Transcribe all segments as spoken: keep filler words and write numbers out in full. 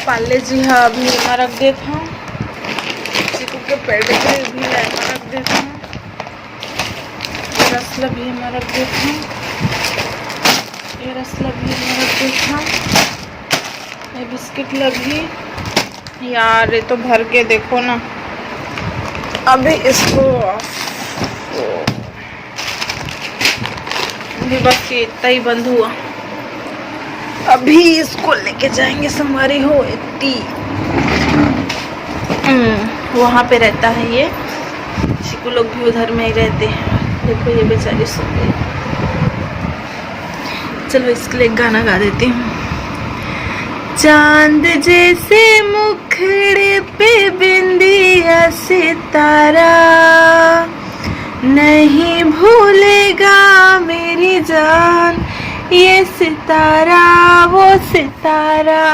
पार्ले जी ह अभी एमा रख देत हव। चिकू के पेडिग्री भी ला एमा रख देत हव। ये रस ला भी एमा रख देत हव। ये रस ला भी एमा रख देत हव। ये बिस्किट ला भी। यार, ये तो भर के देखो ना। अभी इसको अभी बस ये इतना ही बंद हुआ। अभी इसको लेके जाएंगे संगवारी हो, इतनी हम्म, वहाँ पे रहता है ये। चिकू लोग भी उधर में ही रहते हैं। देखो, ये बेचारी सो गई। चलो, इसके लिए एक गाना गा देती हूँ। चांद जैसे मुखड़े पे बिंदिया सितारा, नहीं भूलेगा मेरी जान ये सितारा, वो सितारा।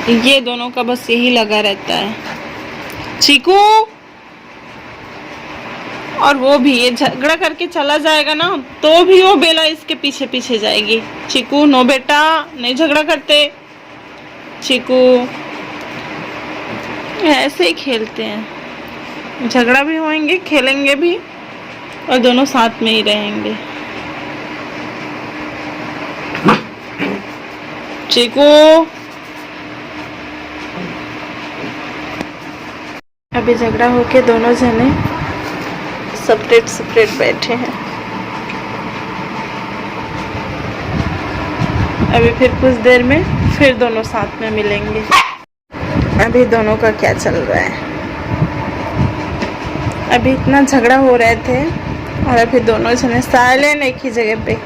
ये दोनों का बस यही लगा रहता है। चीकू, और वो भी, ये झगड़ा करके चला जाएगा ना, तो भी वो बेला इसके पीछे पीछे जाएगी। चीकू, नो बेटा, नहीं झगड़ा करते। चीकू, ऐसे ही खेलते हैं, झगड़ा भी होएंगे, खेलेंगे भी, और दोनों साथ में ही रहेंगे। चीकू, अभी झगड़ा होके दोनों जने सेपरेट सेपरेट बैठे हैं। अभी फिर कुछ देर में फिर दोनों साथ में मिलेंगे। अभी दोनों का क्या चल रहा है? अभी इतना झगड़ा हो रहे थे और अभी दोनों जने साइलेंट एक ही जगह पे।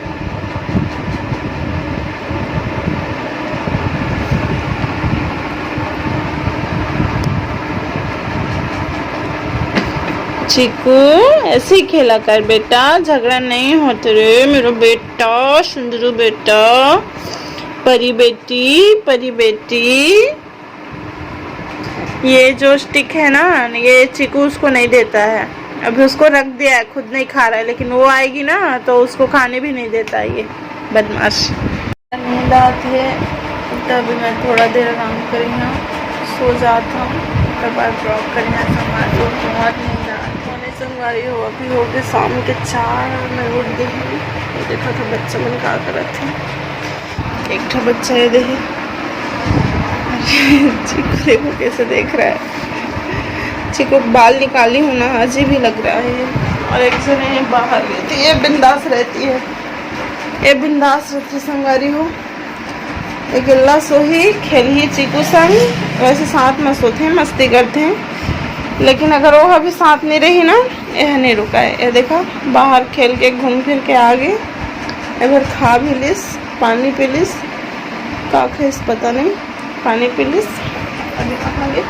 चीकू, ऐसे ही खेला कर बेटा, झगड़ा नहीं होते रे मेरा बेटा, सुंदरू बेटा, परी बेटी, परी बेटी। ये जो स्टिक है ना, ये चीकू उसको नहीं देता है। अभी उसको रख दिया है, खुद नहीं खा रहा है, लेकिन वो आएगी ना तो उसको खाने भी नहीं देता है ये बदमाश। नींद आत हे, त अभी मैं थोड़ा देर आराम करिहा, सो जात हूँ, ओकर बाद vlog करिहा। संगवारी हो, बहुत नींद आत हे। संगवारी हो, अभी हो गए शाम के चार, मैं उठ गई हूँ। ये देखो तो बच्चा मन का करत है, एक ठो बच्चा ये देहे। चिकू देखो कैसे देख रहा है, चिकू बाल निकाली हूँ ना, अजीब ही लग रहा है। और एक जने बाहर रहती है, बिंदास रहती है, ये बिंदास रहती संगवारी हो। अकेला सोही, खेलही चीकू संग। वैसे साथ में सोथे, मस्ती करथे, लेकिन अगर वो अभी साथ नहीं रही ना, यह नहीं रुका है। ये देखा, बाहर खेल के घूम फिर के आ गए। एक बार खा भी लिस, पानी पी लिस, का खाइस पता नहीं, पानी पी लिस। अभी कहाँ गए?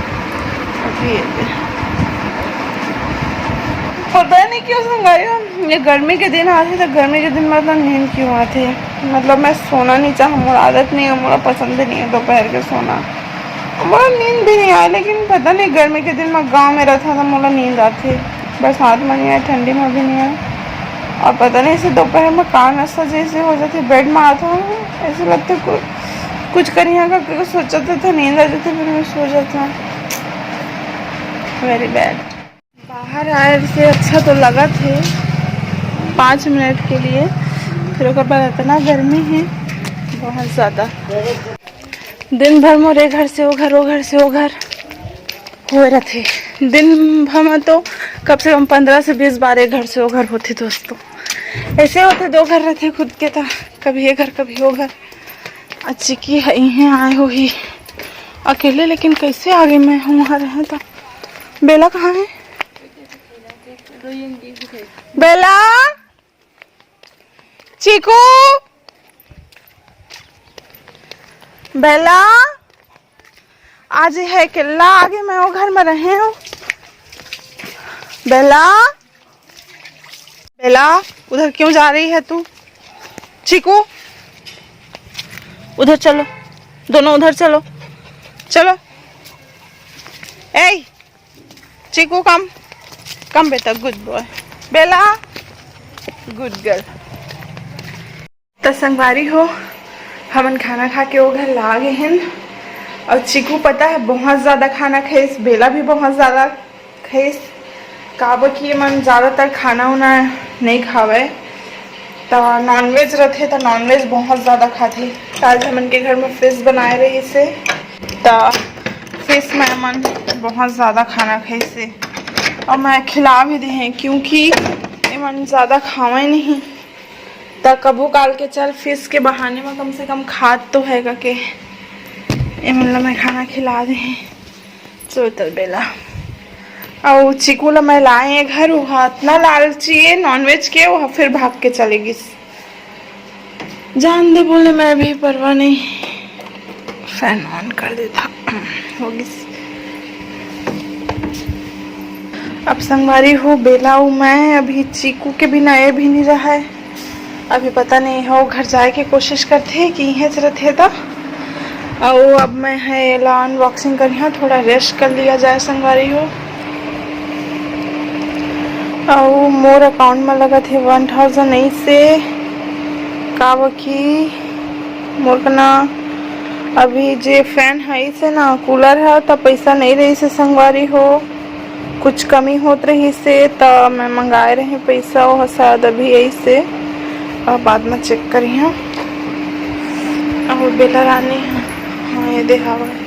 अभी ये दे। पता नहीं क्यों संगवारी हो, ये गर्मी के दिन आथे तो गर्मी के दिन में तो नींद क्यों आथे, मतलब मैं सोना नहीं चाहूँ, मोर आदत नहीं है, मोला पसंद नहीं है दोपहर के सोना, मोला नींद भी नहीं आए। लेकिन पता नहीं गर्मी के दिन में गाँव में रहता तो मोला नींद आथे, बरसात में नहीं आए, ठंडी में भी नहीं आए। और पता नहीं ऐसे दोपहर में का नशा जैसे हो जाते, बेड में आता हूँ ऐसे लगते कुछ कुछ करिहा का सोचत था, नींद आ जाती, फिर मैं सो जाता। Very bed. बाहर आए से अच्छा तो लगा थे पाँच मिनट के लिए, फिर ओकर बाद इतना गर्मी है, बहुत ज़्यादा। दिन भर मोर ए घर से ओ घर, ओ घर से ओ घर होए रथे। दिन भर में तो कम से कम पंद्रह से बीस बार ए घर से ओ घर होथे दोस्तों। ऐसे होथे, दो घर रथे खुद के, तो कभी ए घर कभी ओ घर। अ चिकी ह इहें आए होही अकेले, लेकिन कैसे आगे मैं हूँ वहाँ रहे तो। बेला कहाँ है? बेला, चीकू, बेला, आज है अकेला आगे मैं वो घर में रहे हूँ। बेला, बेला, उधर क्यों जा रही है तू? चीकू, उधर चलो, दोनों उधर चलो, चलो। ए चीकू, कम, कम बेटा, गुड बॉय। बेला, गुड गर्ल। तो संगवारी हो, हमन खाना खा के ओ घर ला गे हन। अउ चीकू पता है बहुत ज्यादा खाना खाइस, बेला भी बहुत ज्यादा खाइस, काबर कि ये मन ज्यादातर खाना उना नहीं खावे, त नॉनवेज रथे त नॉनवेज बहुत ज्यादा खाथे। त आज हमन के घर में फिश बनाए रहिस हे, त फिश में मन बहुत ज्यादा खाना खाइस हे, और मैं खिला भी दे हैं क्योंकि ये मन ज्यादा खावे नहीं। त कभू काल के चल फिश के बहाने में कम से कम खात तो है के एमन ला मैं खाना खिला दे हैं। चल तब बेला। अउ चीकू ला मैं लाए हैं घर, वो इतना लालची है नॉनवेज के, वो फिर भाग के चले गिस। जान दे बोले, मैं भी परवाह नहीं। फैन ऑन कर देता। हो गिस। अब संगवारी हो, बेला अउ मैं अभी चीकू के बिना ए भी नहीं रहा है। अभी पता नहीं हो घर जाए के कोशिश करथे कि इहेंच रथे त। अउ अब मैं है एला अनबॉक्सिंग करिहा, थोड़ा रेस्ट कर लिया जाए संगवारी हो। अउ मोर अकाउंट में लगत हे वन थाउजेंड ऐसे, काबर कि मोर कना अभी जे फैन है से ना कूलर है त पैसा नहीं रहिस हे संगवारी हो, कुछ कमी होत रहिस हे त मैं मंगाए रहे पैसा, वो शायद अभी ऐसे, अब बाद में चेक करिहा। और बेला रानी है, हाँ ये देखावा है।